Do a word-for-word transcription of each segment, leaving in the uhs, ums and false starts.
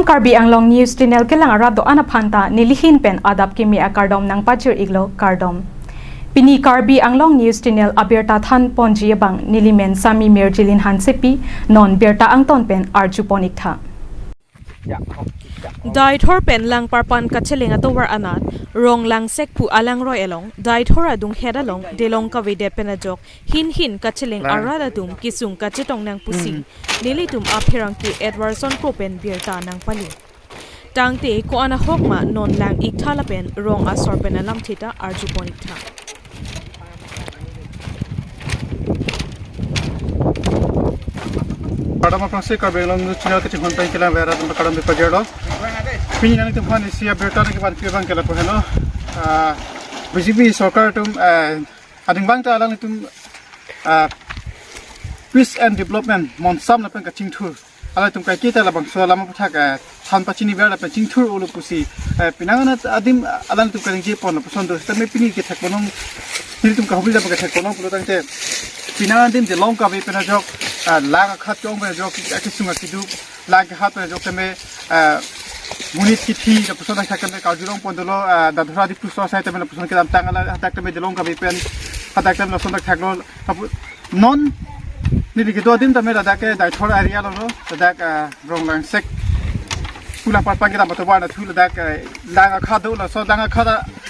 Karbi Anglong News Channel kelang arat do-an aphan ta nelihin pen adap kimi akardom nangpajir-iklo, kardom. Pini Karbi Anglong News Channel abirta thanponji abang nelimen Sami Mirjilin Hansepi, non birta angton pen arjupon-iktha. Deithor pen Langparpan kacheleng atovar anat Ronglangsek pu alangroi along Deithor adunghet along delong kavedet pen ajok hin hin kacheleng arat atum kesung kachetong nang pusi nelitum apherangke Edwardson Kro pen birta nangpali. Tangte ko-an ahok ma non lang-iktha lapen rong asor pen alamthe ta arjupon-iktha. Kardom aphrangsi Karbi Anglong News Channel kachinghon pen kelang arat atum kardom pajirlo. Pini nanglitum aphan isi abirta nangkevanpi abang ke lapu helo. Ah, B J P sorkar atum, ah, ading bang ta alanglitum, ah, peace and development monsam lapen kachingthur alangtum kaiketa labangso alam aputhak, eh, than pachini ver lapen chingthur-olo pusi, eh, penang anat adim alangtum kaningje pon lapuson do. Sitame pini kethek ponong, nelitum kahumri lapen kethek ponong pulo tangte, penang adim delong kave pen ajok, eh, lang akhat ke-ong pen ajok, akesung akeduk, lang kehat pen ajok tame, eh, monit kithi lapuson thakthak tame karjulong pon dolo, eh, Dadhora Diphu so asai tame lapuson kedamtang ala hadak tame delong kave pen, hadak tame lason thakthaklo. Lapu non neli kedo adim tame ladak ke Deithor area alonglo, ladak, ah, Ronglangsek pu Langparpan kedam atovar nathu ladak, eh, lang akhat do, laso lang akhat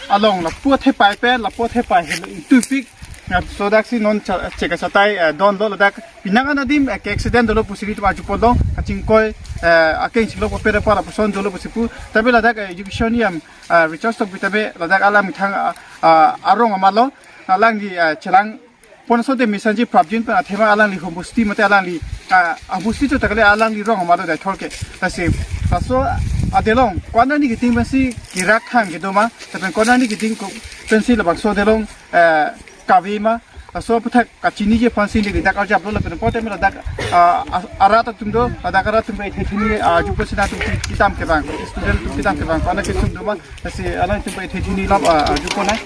along lapu athepai pen, lapu athepai helo ingtupik. Ah, so daksi non cha-, chekasatai, eh, donlo ladak penang an adim, eh, ke-accident dolo pusi nelitum arjuponlo, kachingkoi, eh, akeng chinglo paper pa lapuson dolo pusi pu. Tame ladak, eh, education E M, ah, Richard Tokbi tame ladak alamethang, ah, ah, arong amatlo, alangli, eh, chelang pon asonte Misanji Prabjin pen athema alangli homosti mate alangli, ah, homosti cho ta kali, alangli rong amatlo Deithor ke. Lasi, laso adelong ko-an arni keding pensi kerak hang kedo ma, lapen ko-an arni keding ko pensi labangso adelong, eh, kave ma, laso aputhak kachiniji aphansi neli dak arjaplo lapen pote me ladak, ah, a-, arat atum do, ladak arat atum pen ethethini, ah, jupo sina atum ki-, kitam kevang, student atum kitam kevang, ko-an akesung do ma, lasi alangtum pen ethethini lam, ah, arjupon nang.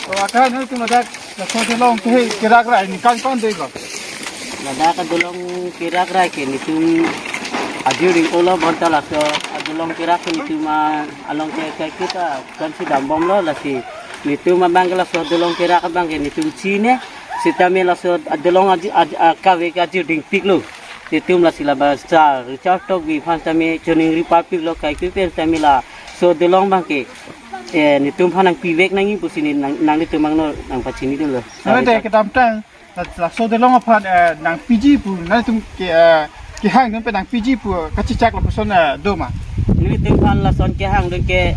To aka nangtum ladak laso adelong ke kerak rai ningkan ko-an do-iklo? Ladak adelong kerak rai ke netum ajir ring-olo bonta laso adelong kerak ke netum, ah, along ke kaiketa konsi dambomlo, lasi netum abang ke laso adelong kerak abang ke netum chine, sitame laso adelong aji-, aj-, ah, kave ke ajir dingpiklo. Netum lasi labangso Richard Tokbi aphan tame choningri parpiklo, kaiketa tame laso adelong abang ke, eh, netum aphan nangpivek nangji pusi ne nang, nanglitum angno nangpachinidunlo. Nang de kedamtang la-, laso adelong aphan, eh, nangpiji pu, nangtum ke, eh, kehangdun pen nangpiji pu kachechak lapuson, eh, do ma? Nelitum aphan lason kehangdun ke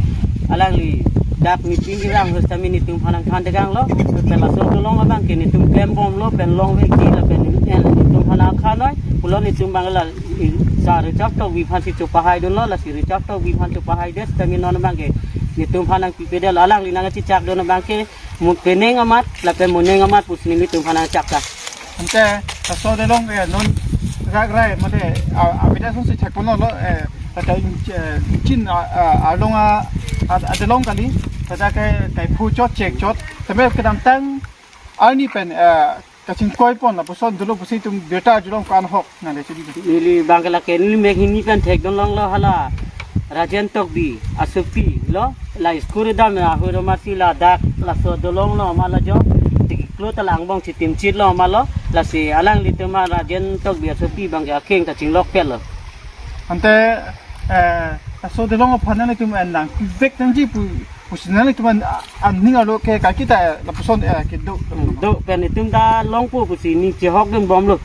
alangli dak meeting kehang sitame netum aphan nangthan tekanglo, pen laso adelong abang ke netum klembomlo pen longvekji lapen en netum aphan akhanoi pulo, netum abang la, eh, Sir Richard Tokbi aphansi chopahaidunlo, lasi Richard Tokbi aphan chopahaidet sitame non abang ke netum aphan nangpipedetlo, alangli nangkachechakdun abang ke mo-, penang amat lapen monang amat pusi nelitum aphan nangchakta. Ante laso adelong, eh, non rak rai mate, ah, abidas si thekponlo, eh, ladak, eh, chin, ah, ah, along, ah, ah, adelong kali, ladak ke kaiphu chot chek chot, tame kedamtang arni pen, eh, kachingkoipon lapuson dolo pusi netum birta arjulong ko-an ahok nang le chidi. Neli abang ke lake neli mek hini pen thekdunlonglo, hala Rajen Tokbi asopi lo, la school dam ahut amatsi ladak laso adelong lo amat la jo, tiklo ta la angbong chitim chitlo amatlo, lasi alanglitum a Rajen Tokbi asopi abang ke akeng kachinglokpetlo. Ante, eh, laso adelong aphan nangtum, eh, nangpivek nangji pu pusi nanglitum an, aning arlo ke kaiketa lapuson, eh, kedo? Hmm, do pen netum ta longpo pusi ning chehokdunbomlo.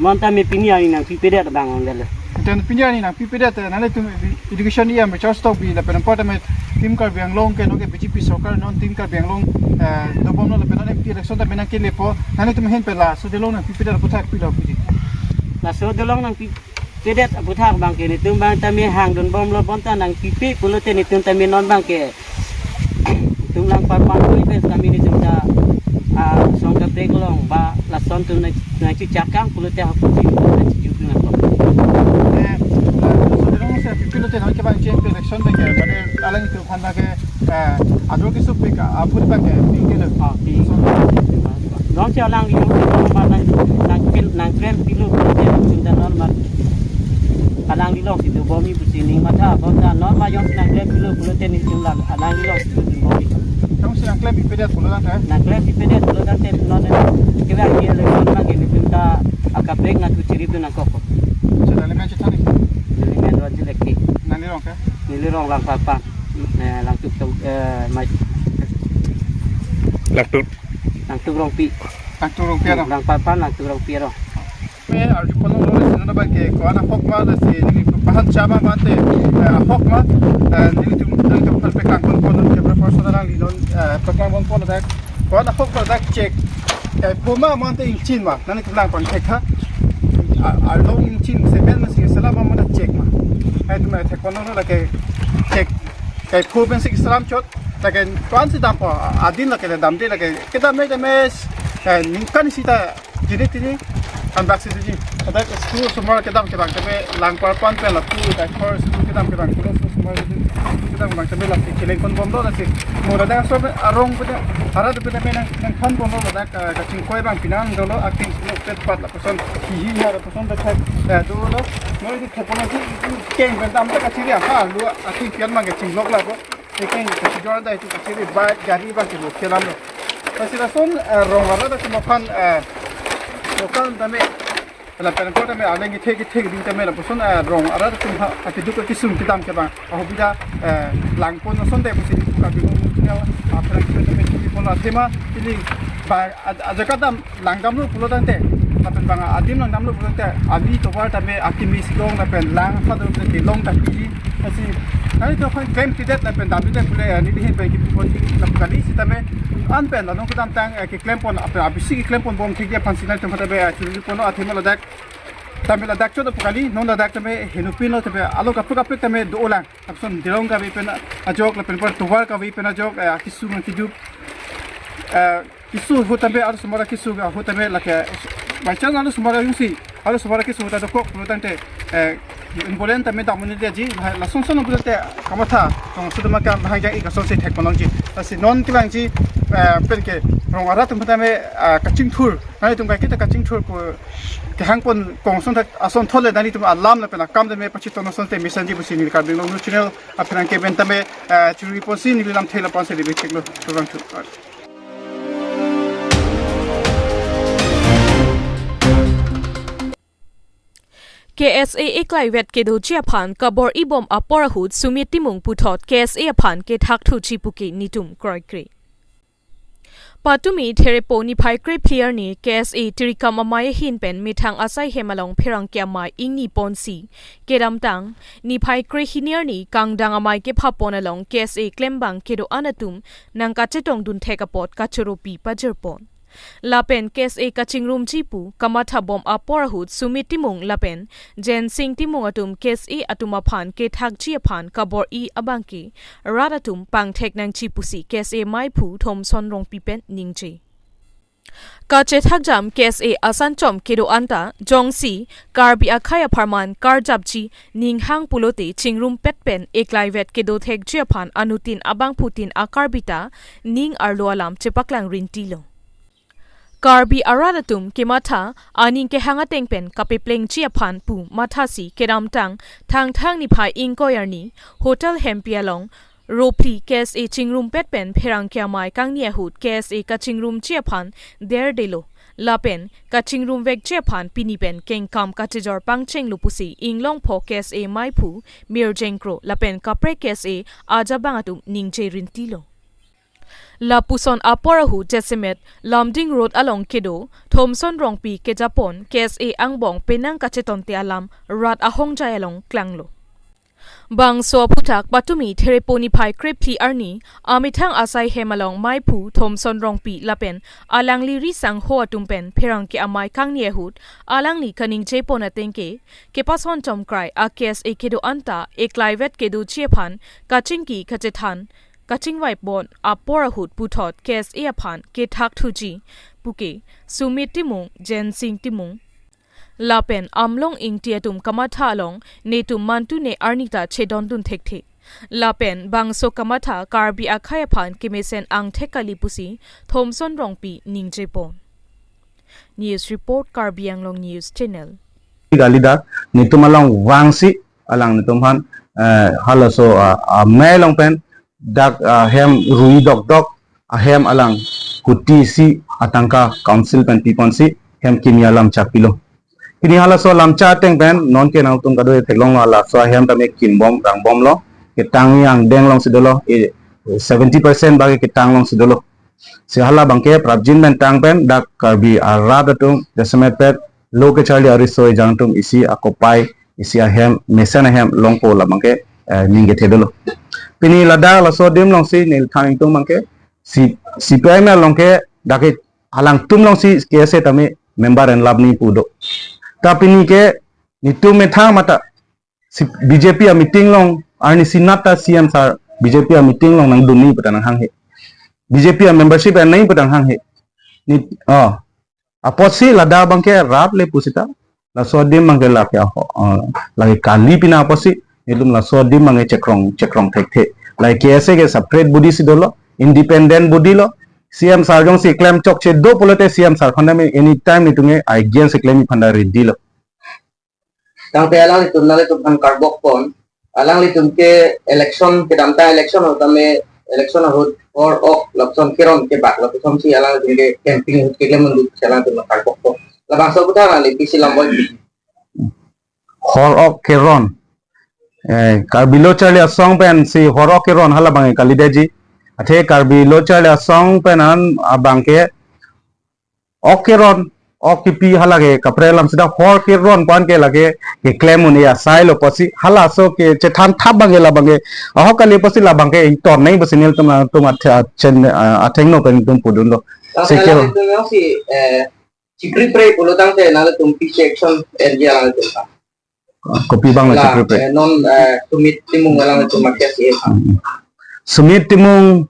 Bonta me pini arni nangpipedet abang angdalo. Ante pini arni nangpipedet, eh, nanglitum edu-, education E M Richard Tokbi lapen apot tame Team Karbi Anglong ke, non ke B J P sorkar non Team Karbi Anglong, eh, dobomlo lapen non M P election tame nangkelepo, nanglitum ahin pen laso adelong nangpipedet aputhak pilo puji? Laso adelong nangpi pedet aputhak abang ke netum abang tame hangdunbomlo, bonta nangpipe pulote netum tame non abang ke netum Langparpan pu pen tame netum ta, ah, song kaprek along ba lason atum nang, nangchechakang pulote ahok pusi nangchechuk nangkok. Eh, eh, laso adelong si pipelote non ke abang G M P election abang ke, mane alangtum aphan abang ke, eh, ador kesupik, ah, aput abang ke pingkelo. Ah, ping. Song. Jongsi alangli nang, nang, nang, nangklempilo pulote netum ta non abang Alangli alongsi dobom-i pusi ning matha, bonta non ma jongsi nangklem pulo pulote nelitum lang alangli alongsi dobom-i. Jongsi nangklempipedet pulo tangte? Nangklempipedet pulo tangte non kevang election abangke nelitum ta akaprek nangthu chirip dun nangkok. Sir, nangli men chethan-ik? Neli men Ronjit Lekki. Nangli rong ke? Neli rong Langparpan. Eh, Langtuk Tong, eh, mai. Langtuk. Langtuk Rongpi. Langtuk Rongpi arong. Langparpan, Langtuk Rongpi arong. Me arju ponlonglo lasi non abangke ko-an ahok ma lasi neli pahan cha ma mate, eh, ahok ma, eh, nelitum, nelitum aphan peklang ponpon non ke proportional alangli non, eh, peklang ponpon dak ko-an ahok ma dak chek. Kaipho ma mate ingchin ma, nangtum lang pangthek tha. A, along ingchin semen ma si sela ma mate chek ma. Nelitum, eh, thek ponlonglo lake chek. Kaipho pensi selam chot, lake ko-ansi dampo, adin lake damde lake kedam me dam mes, eh, ningkan sita jini tini anbak si ji. Ada school osomar kedam kevang tame Langparpan pen lapu, dak hor school kedam kevang, school osomar school kedam kevang tame lapu cheleng ponbomlo lasi. Mo ladak aso arong punya, arat punya tame nang, nangthan bomlo ladak, eh, kachingkoi abang pinang dolo, aking school petpat lapuson hihi ha lapuson dak, eh, dolo. Mo di thepo lasi keng pen dam ta kachiri ha lu aking pian abangke chinglok lapo. Ekeng kachijor dai tu kachiri bike gari abangke lo kelam lo. Lasi lason, eh, rong arat atum aphan, eh, lokal tame, lapen ko tame aleng kethe kethe ding tame lapuson, eh, rong arat atum ha, keduk kesung kedam kevang ahobida, eh, lang pon lason dei pusi Karbi Anglong News Channel aphrang ke tame chini pon athema ili ba, aj-, ajak kedam lang damlo pulo tangte, lapen bang adim lang damlo pulo tangte, ali tovar tame akimi sidong lapen lang phado tame long ta piji. Lasi nelitum aphan klempidet lapen dampidet pule, eh, neli ahin pen kipi ponji lapu kali sitame an pen la non kedamtang, eh, keklem pon, ape abisi keklem ponbom thekji aphan si nelitum aphan tame, eh, churi ponlo athema ladak tame ladak chot lapu kali, non ladak tame henupin lo tame alo kaprek kaprek tame do-olang. Lapuson dirong kave pen ajok lapen par tovar kave pen ajok, eh, kisu man kijup, eh, kisu ahut tame arloso osomar kisu ahut tame lake by chance arloso osomar jongsi arloso osomar kisu ahut ta dokok pulo tangte, eh, impolen tame dam un-edetji, la, lason son pulote kamatha tong sudama kam bahang jang-ik asonsi thek ponlongji. Lasi non kevangji, eh, penke rong arat atum tame, eh, kachingthur, nelitum kaiketa kachingthur pu kehang pon kongson thek ason thole nelitum alam lapen akam tame pachiton asonte mesenji pusi neli Karbi Anglong News Channel aphrang ke pen tame, eh, churi ponsi neli lamthe lapu-ansi debit cheklo. Kurang chu. K S A eklaivet kedoji aphan kabor-i bom apor ahut Sumit Timung puthot K S A aphan kethakthuji puke netum kroikre. Patumi Therepo niphai krephli arni K S A tirikam amei ahin pen methang asai hem along pherangke amei ingni ponsi kedamtang niphai krehini arni kangdang amei kepha pon along K S A klembang kedo-an atum nangkachetongdun thek apot kachoropi pajirpon. Lapen K S A kachingrumji pu kamatha bom apor ahut Sumit Timung lapen Jensing Timung atum K S A atum aphan kethakji aphan kabor-i abangke rat atum pangthek nangji pusi K S A meiphu Thomson Rongpi pen ningje. Kachethakjam K S A asanchom kedo-an ta jongsi Karbi akhei apharman karjapji ninghang pulote chingrumpet pen eklaivet kedo thekji aphan anuttin abangphutin a-Karbi ta ning arlo alam chepaklang rintilo. Karbi arat atum kematha aning kehang ateng pen kapeplengji aphan pu mathasi kedamtang Thangthang niphai ingkoi arni Hotel Hempi along rophli K S A chingrumpet pen pherangke amei kangni ahut K S A kachingrumji aphan derdelo. Lapen kachingrumvekji aphan pini pen kengkam kachejor pangchenglo pusi Inglongpho K S A meiphu Mirjeng Kro lapen kaprek K S A ajabang atum ningje rintilo. Lapuson apor ahut jasemet Lumding Road along kedo Thomson Rongpi kejapon K S A angbong penang kachetonte alam rat ahongjai along klanglo. Bangso aphuthak patumi Therepo niphai krephli arni amethang asai hem along meiphu Thomson Rongpi lapen alangli risangho atum pen pherangke amei kangni ahut alangli kaningjepon atengke kepasonchom krai a K S A kedo-an ta eklaivet kedoji aphan kachingki kachethan kachingvai pon apor ahut puthot K S A aphan kethakthuji puke Sumit Timung, Jensing Timung lapen Amlong Ingti atum kamatha along netum mantu ne arni ta chedondun thekthe. Lapen bangso kamatha Karbi akhei aphan kemesen angthek kali pusi Thomson Rongpi ningjepon. News report, Karbi Anglong News Channel. kali dak, netum along vangsi, alanglitum aphan, eh, halaso, ah, ah, amei along pen, dak, ah, hem rui dokdok, ahem alang kuti isi atangka council pen piponsi, hem kimi alam chak pilo. Pini halaso alam chak ateng pen, non ke nangtum kado-e theklonglo, halaso ahem tame kimbom, rangbomlo, ketangji angdeng alongsi dolo, eh, seventy percent bagi ketang alongsi dolo. Si hala abangke prapjin pen tang pen dak Karbi arat atum jasemet pet lo kecharli ariso ejang atum isi akopai isi ahem mesen ahem longpo la abangke, eh, ning kethe dolo. Pini ladak laso adim alongsi neli than ingtung abangke si, C P I M along ke dak ke alangtum alongsi K S A tame member enlap ni pu do. Ta pini ke netum methang mata si B J P a meeting along arni sinat ta C M sir B J P a meeting along nangdun nangji pu ta nanghanghe. B J P a membership en nangji pu ta nanghanghe. Ni, oh, apotsi ladak abangke rat le pusita. Laso adim abangke lake aho, oh, lake kali pina apotsi. Netum laso adim abangke chekrong, chekrong thekthe. Lake K S A ke separate body si dolo, independent body lo. C M sir jongsi klem chokche do pulote C M sir aphan tame anytime netum ke against si klemji aphan ta ready lo. Tangte alanglitum nanglitum aphan karbokpon, alanglitum ke election kedamtang election ahut tame election ahut hor ok lapuson keron kebak lapusonsi alanglitum ke campaign ahut keklem unduk si alanglitum karbokpon. Labangso aputhak nangli pisi lam oi. Hor ok keron. Eh, Karbi Lo Charli Asong pensi hor ok keron hala abangke kalidetji. Athe Karbi Lo Charli Asong pen an abangke ok keron, ok kepi hala ke kaprek alam sita, hor keron pu an ke lake keklem un-e asai lo pusi halaso ke chethan thap abangke la abangke ahok kali pusi la abangke ington nangji pusi nelitum, ah, tum athe-, achen, ah, athengno pen tum pudunlo. Tangte sekel alanglitum jongsi, eh, chipripre pulo tangte nanglitum pisi action enji alanglitum aphan? Kopi abang la, la chipripre, eh, non, eh, Sumit Timung alanglitum aphan ke si, eh. Hmm. Sumit Timung,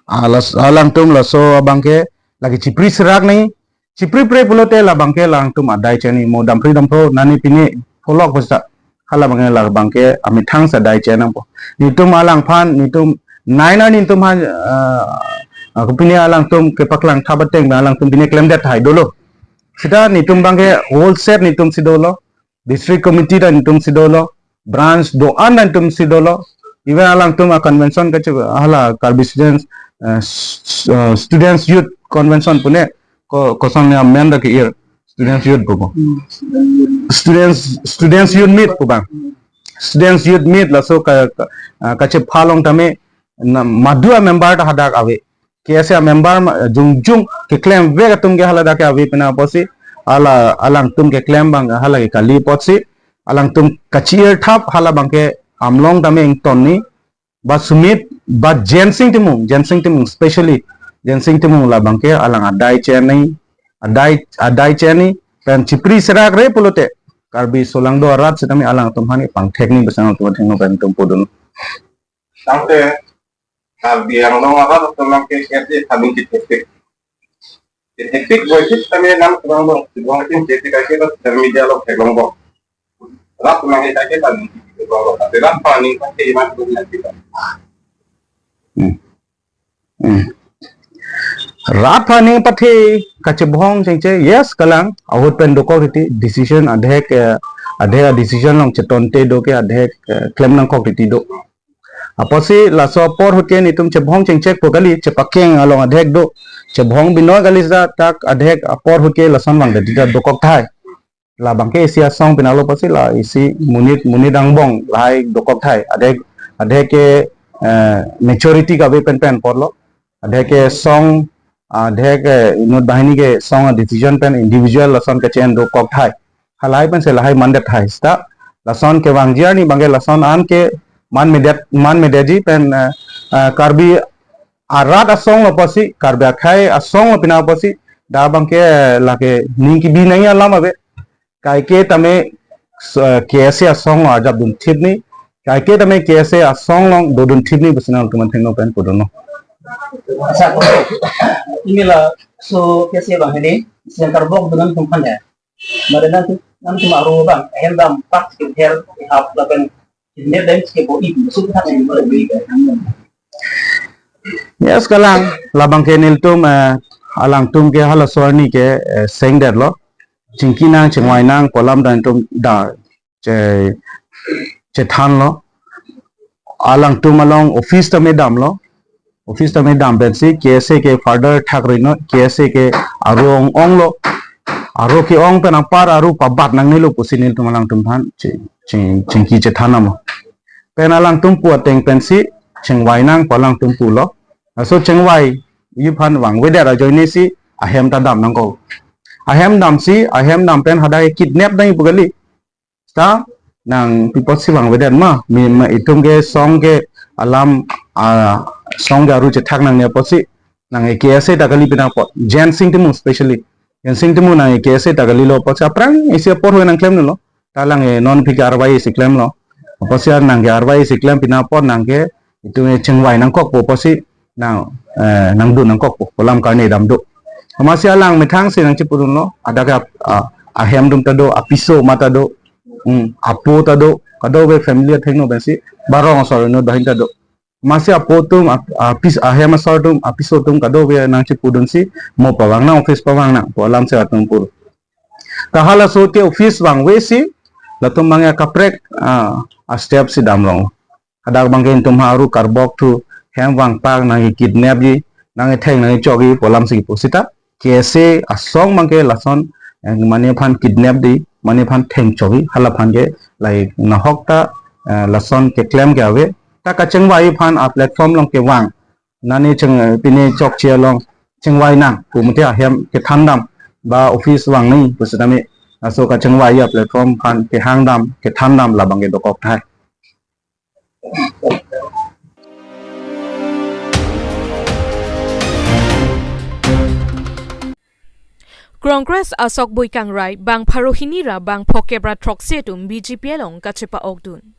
ah, las-, alangtum laso abangke lake chipri serak nangji, chipripre pulote la abangke alangtum adai che nangji, mo damphri damphro nani pini pholok pusi ta hala abangke la abangke amethang si adai che nangpo. Netum alangphan, netum nai nai netum aphan, ah, ah, pini alangtum kepaklang thap ateng alangtum pini klemdet tahai dolo. Sita netum abangke whole set netum si dolo. District committee ta netum si dolo, branch do-an ta netum si dolo. Even alangtum a convention kache hala Karbi Students, eh, s-, s-, eh, Students Youth Convention pu ne ko-, koson ne amen ta ke-ir, Students Youth pu ko. Hmm. Students, Students Youth Meet pu abang. Students Youth Meet laso ka, ka, ah, kachepha along tame na, madu a member ta hadak ave. K S A member ma-, jongjong keklemvek atum ke hala dak ke ave pina pusi hala alangtum keklem abang hala ke kali pusi alangtum kachi-ir thap hala abangke Amlong tame ington nangji, ba Sumit, ba Jensing Timung, Jensing Timung specially, Jensing Timung la abangke alang adai che nangji, adai, adai che nangji, pen chipri serakre pulote Karbi solangdo arat sitame alangtum aphan pangthek nangji pusi alangtum athengno pen tum pudun. Tangte Karbi Anglong arat atum abangke K S A thaling kethektik. Kethektik boisit kami nang kurang dong. Sibong atin jadi kaike social media along theklong dong. Rat nang kaike thaling kethektik dong. Tapi rat paning pakai iman punya kita. Hmm. Hmm. Rat aphan nangpathe kachebhong chengche, yes, kalang, ahut pen dokok titi, decision adhek, eh, adhek a decision along chetonte do ke adhek, eh, klem nangkok titi do. Apotsi laso apor ahut ke netum chebhong chengchek po kali, chepakeng along adhek do. Chebhong binoi kali sita dak adhek apor ahut ke lason vang titi ta dokok tahai. La abangke isi asong pinalo pusi la isi monit, monit angbong lahai dokok tahai. Adhek, adhek ke, eh, maturity kave pen pen apotlo. Adhek ke song, adhek ke inut banghini ke song a decision pen individual lason ke chen dokok tahai. Halahai pensi lahai mandet tahai sita. Lason kevangji arni abangke lason an ke manmedet, manmedetji pen, eh, eh, Karbi arat asong lo pusi, Karbi akhei asong lo pina pusi, dak abangke lake ning kebi nangji alam ave. Kaike tame, eh, K S A asong lo arjap dunthip nangji, kaike tame K S A asong along dodunthip nangji pusi nangtum athengno pen pudunlo. Asa, imi laso K S A abang hedi, sengkar bok dunang tum phan ya. Mari nangtum, nangtum aro abang, ahem dam pak sikit her hap lapen, ini dan sikit bo ibu, sudah yang boleh beli kan. Yes, kalang, la abangke nelitum, eh, alangtum ke halaso arni ke, eh, sengdetlo. chingki nang, chingvai nang pu alam ta nelitum da che chethanlo. Alangtum along office tame damlo. Office tame dam pensi K S A ke further thakri non, K S A ke aru ong-onglo. Aru ke-ong pen apar aru pabat nangnelo pusi nelitum alangtum aphan ching, ching, chingki chethan nangpo. Pen alangtum pu ateng pensi chingvai nang pu alangtum pulo. Laso chingvai-i aphan vangvedet ajoine si ahem ta dam nangkok. Ahem damsi, ahem dam pen hadak kidnap dam pu kali. Ta nang pi apotsi vangvedet ma, mi ma itum ke asong ke alam, ah, asong ke aru chethak nangne apotsi nang K S A ta kali pina apot. Jensing Timung specially. Jensing Timung nang K S A ta kalilo apotsi aphrang isi apor hoi nangklemlo. Ta lang e non aphi ke arvai isi klemlo. Apotsi nang ke arvai isi klem pina apot nang ke itum chingvai nangkokpo pusi nang, eh, nangdun nangkokpo pu alam karne damdo. Amatsi alang methang si nangchipudunlo, hadak ke ap-, a-, ahem atum ta do, apiso amat ta do, hmm, apo ta do, kadokave family athengno pensi, barong asor no dahin ta do. Amatsi apo atum, ap-, apis-, ahem asor atum, apiso atum kadokave nangchipudunsi, mo pavang nang, office pavang nang pu alam si atum pur. Ta halaso ke office vangve si, latum abang ya kaprek, ah, a-step si damrong. Hadak abang ke itum ha aru karbok thu hem vangpak nang kidnap-i, nang ketheng nang chok-i pu alam si kipu sita. K S A asong abang ke lason, eh, mane aphan kidnap di, mane aphan theng chok-i, hala aphan ke lahei nahok ta, eh, lason keklem ke ave. Ta kachingvai aphan a-platform along kevang. Nani cheng, eh, pine chokche along chingvai nang pu mate ahem kethan dam ba office vang nang pu sitame. Laso kachingvai a-platform aphan kehang dam, kethan dam labang ke dokok thai. Congress asok bui kangrai bang pharo hini ra bang phokep ra throksi atum B J P along kachepa-okdun.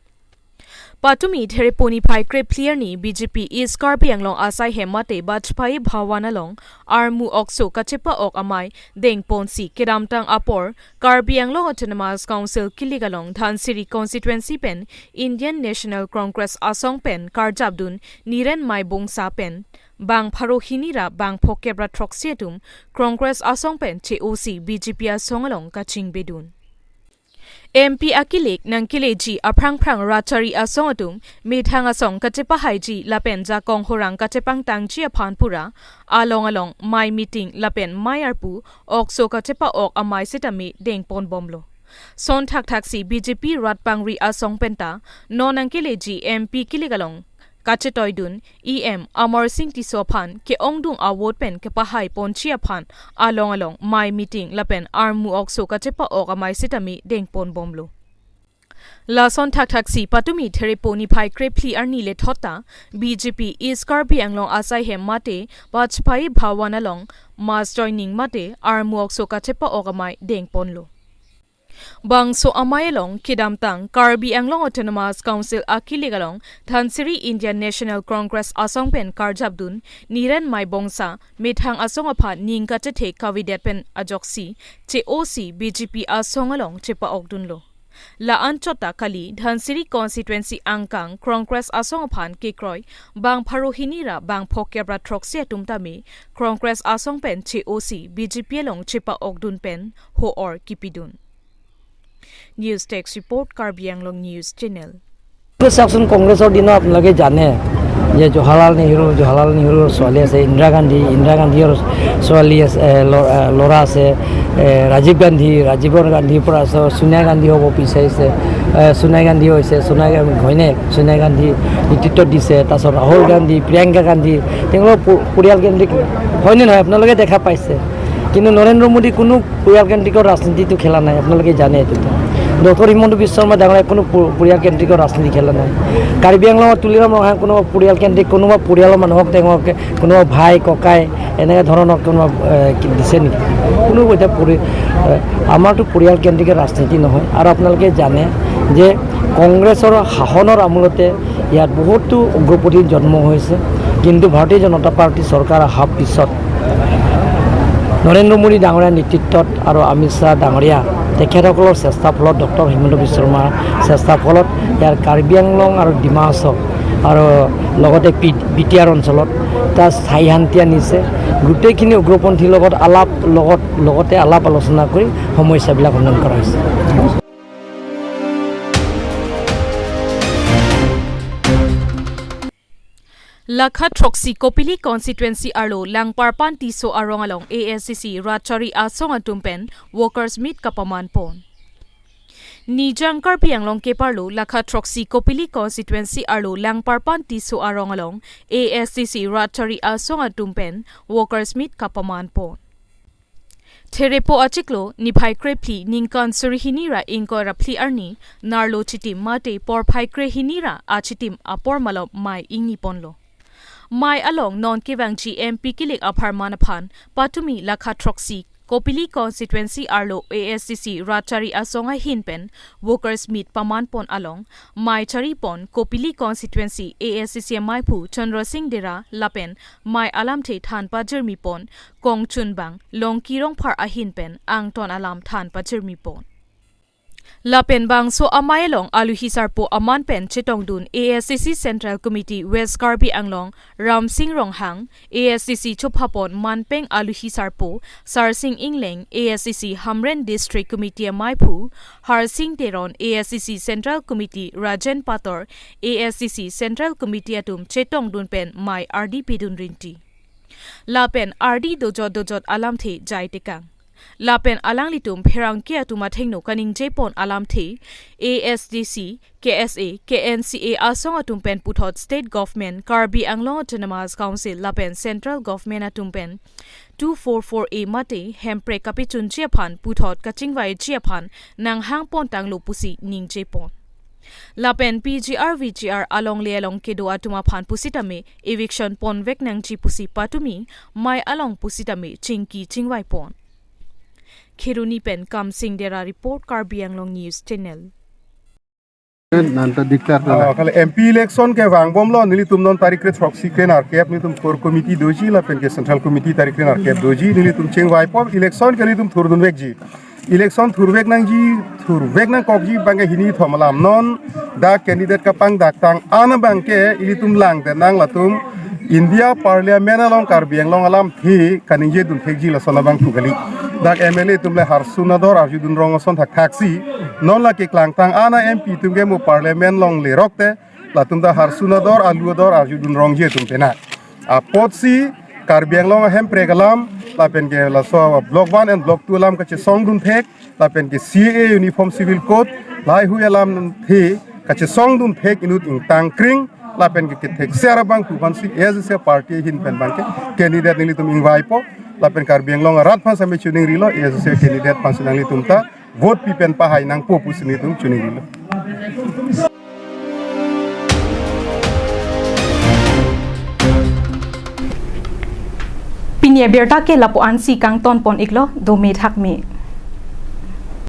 Patumi Therepo niphai krephli arni B J P East Karbi Anglong asai hem mate Vajpayee Bhawan along armu okso kachepa-ok amei dengponsi kedamtang apor Karbi Anglong Autonomous Council kilik along Dhansiri constituency pen Indian National Congress asong pen karjapdun Niren Maibongsa pen bang pharo hini ra bang phokep ra throksi atum Congress asong pen che-osi B J P asong along kachingbedun. M P akilik nangkeleji aphrang phrang rat chari asong atum methang asong kachepahaiji lapen jakong horang kachepangtangji aphan pura along along mei meeting lapen mei arpu okso kachepa-ok amei sitame dengponbomlo. Son thakthak si B J P rat pangri asong penta non nangkeleji M P kilik along kachetoidun E M Amarsing Tisso aphan ke-ongdung a-vote pen kepahaiponji aphan along along mei meeting lapen armu okso kachepa-ok amei sitame dengponbomlo. Lason thakthak si patumi Therepo niphai krephli arni lethot ta B J P East Karbi Anglong asai hem mate Vajpayee Bhawan along mass joining mate armu okso kachepa-ok amei dengponlo. Bangso amei along kedamtang Karbi Anglong Autonomous Council akilik along Dhansiri Indian National Congress asong pen karjapdun Niren Maibongsa methang asong aphan ning kachethe kavedet pen ajoksi che-osi B J P asong along chepa-okdunlo. La-anchot ta kali Dhansiri constituency angkang Congress asong aphan kekroi bang pharo hini ra bang phokep ra throksi atum tame Congress asong pen che-osi B J P along chepa-okdun pen ho-or kipidun. News Desk Report, Karbi Anglong News Channel. চাওকচোন, কংগ্ৰেছৰ দিনত আপোনালোকে জানে যে জৱাহৰলাল নেহৰু, জৱাহৰলাল নেহৰুৰ ছোৱালী আছে, ইন্দিৰা গান্ধী, ইন্দিৰা গান্ধীৰ ছোৱালী আছে, এ, ল-, এ, ল'ৰা আছে, এ, ৰাজীৱ গান্ধী, ৰাজীৱ গান্ধীৰ পৰা আছে, ছোনিয়া গান্ধী হ'ব বিচাৰিছে, এ, ছোনিয়া গান্ধী হৈছে, ছোনিয়া গান্ধী হয়নে? ছোনিয়া গান্ধী নেতৃত্ব দিছে, তাৰপিছত ৰাহুল গান্ধী, প্ৰিয়ংকা গান্ধী, তেওঁলোকৰ প-, পৰিয়ালকেন্দ্ৰিক হয়নে নহয় আপোনালোকে দেখা পাইছে। কিন্তু নৰেন্দ্ৰ মোদী কোনো পৰিয়ালকেন্দ্ৰিকৰ ৰাজনীতিটো খেলা নাই, আপোনালোকে জানে এইটো। ডক্টৰ হিমন্ত বিশ্ব শৰ্মা ডাঙৰীয়া কোনো প-, পৰিয়ালকেন্দ্ৰিকৰ ৰাজনীতি খেলা নাই। কাৰ্বি আংলঙত তুলিৰাম ৰংহাং কোনোবা পৰিয়ালকেন্দ্ৰিক, কোনোবা পৰিয়ালৰ মানুহক তেওঁলোকে, কোনোবা ভাই, ককাই, এনেকুৱা ধৰণৰ কোনোবা, এ, কি দিছে নেকি? কোনো এতিয়া পৰি-, এ, আমাৰতো পৰিয়ালকেন্দ্ৰিক ৰাজনীতি নহয়। আৰু আপোনালোকে জানে যে কংগ্ৰেছৰ শাসনৰ আমোলতে ইয়াত বহুতো উগ্ৰপন্থী জন্ম হৈছে, কিন্তু ভাৰতীয় জনতা পাৰ্টি চৰকাৰ অহাৰ পিছত নৰেন্দ্ৰ মোদী ডাঙৰীয়াৰ নেতৃত্বত আৰু অমিত শ্বাহ ডাঙৰীয়া তেখেতসকলৰ চেষ্টাৰ ফলত, ডক্টৰ হিমন্ত বিশ্ব শৰ্মাৰ চেষ্টাৰ ফলত ইয়াৰ কাৰ্বি আংলং আৰু ডিমা হাছাও আৰু লগতে পি-, বি টি আৰ অঞ্চলত এটা স্থায়ী শান্তি আনিছে। গোটেইখিনি উগ্ৰপন্থীৰ লগত আলাপ, লগত, লগতে আলাপ আলোচনা কৰি সমস্যাবিলাক সমাধান কৰা হৈছে। Lakha throksi Kopili constituency arlo Langparpan Tisso arong along A S D C rat chari asong atum pen workers meet kapaman pon. Nijang Karbi Anglong keparlo Lakha throksi Kopili constituency arlo Langparpan Tisso arong along A S D C rat chari asong atum pen workers meet kapaman pon. Therepo achiklo niphai krephli ningkan suri hini ra ingkoi ra phli arni narlo chitim mate porphai kre hini ra achitim apor malom mei ingni ponlo. Mei along non kevangji M P kilik apharman aphan patumi Lakha throksi Kopili constituency arlo A S D C rat chari asong ahin pen workers meet paman pon along mei chari pon Kopili constituency A S D C meiphu Chandra Singh Dera lapen mei alamthe than pajirmi pon kongchunbang Longki Rongphar ahin pen angton alam than pajirmi pon. Lapen bangso amei along aluhi sarpo aman pen chetongdun A S D C Central Committee West Karbi Anglong Ramsing Ronghang, A S D C chopha pon manpeng aluhi sarpo Sarsing Ingleng, A S D C Hamren District Committee ameiphu Harsing Teron, A S D C Central Committee Rajen Pator, A S D C Central Committee atum chetongdun pen mei ardi pidun rinti. Lapen ardi dojot dojot alamthe jai tekang. Lapen alanglitum pherangke atum athengno kaningje pon alamthe A S D C, K S A, K N C A asong atum pen puthot State Government, Karbi Anglong Autonomous Council lapen Central Government atum pen two four four A mate hemprek kapechunji aphan puthot kachingvaiji aphan nanghang pon tanglo pusi ningje pon. Lapen P G R V G R alongle along kedo atum aphan pusitame eviction ponvek nangji pusi patumi mei along pusitame chingki chingvai pon. Kheroni pen Kamsing Dera report, Karbi Anglong News Channel. Nanta declare Ah, kali M P election ke vangbomlo, nelitum non tarik kre throksi kre nerkep nelitum core committee doji lapen ke central committee tarik kre nerkep doji, nelitum chingvai pon, election ke nelitum thurdunvekji. Election thurvek nangji, thurvek nangkokji abangke hini thom alam non, dak candidate kapangdak tang an abangke ilitum lang tenang latum India Parliament along Karbi Anglong alamthe kaningje dunthekji lason abang thu kali. Dak M L A atum le harsun ador arjudun rong ason thakthaksi, non la keklang tang an a M P atum ke mo Parliament along lerok te, latum ta harsun ador alu ador arjudun rongji atum pena. Apotsi Karbi Anglong ahemprek alam, lapen ke laso block one and block two alam kachesong dunthek, lapen ke C A A Uniform Civil Code, lahai hui alamthe kachesong dunthek inut ingtang kring, lapen ke kethekser abang pu aphansi A S D C party ahin pen abangke candidate nelitum ingvai pon, lapen Karbi Anglong arat aphan same chiningrilo, A S D C candidate aphansi nanglitum ta vote pi pen pahai nangpo pusi nelitum chiningrilo. Pini abirta ke lapu-ansi kangton pon iklo, dome thakme.